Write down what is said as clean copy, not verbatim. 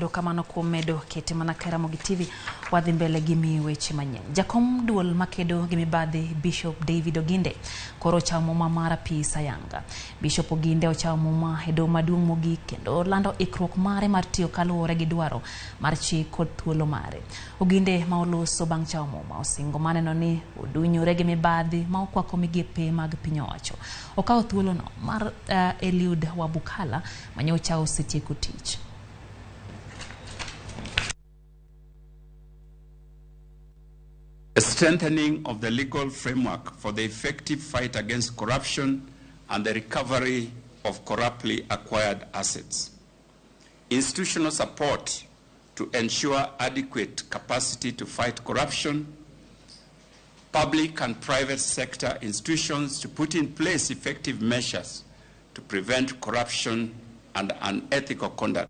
Erokamano kuom medo kete mana ka Ramogi TV. Wadhi mbele gi miyi weche manyien. Jakom duol makedo gi mibadhi Bishop David Oginde koro ochawo muma mar apis ayanga. Bishop Oginde ochawo muma e doho maduong' mogik kendo lando ikruok mare mar tiyo kaluwore gi dwaro mar chik kod thuolo mare. Oginde ma oloso bang' chawo muma osingo maneno ni odunyore gi mibadhi ma okwako migepe mag piny owacho. Okawo thuolono mar Eliud Wabukala manyocha osetieko tich. A strengthening of the legal framework for the effective fight against corruption and the recovery of corruptly acquired assets. Institutional support to ensure adequate capacity to fight corruption. Public and private sector institutions to put in place effective measures to prevent corruption and unethical conduct.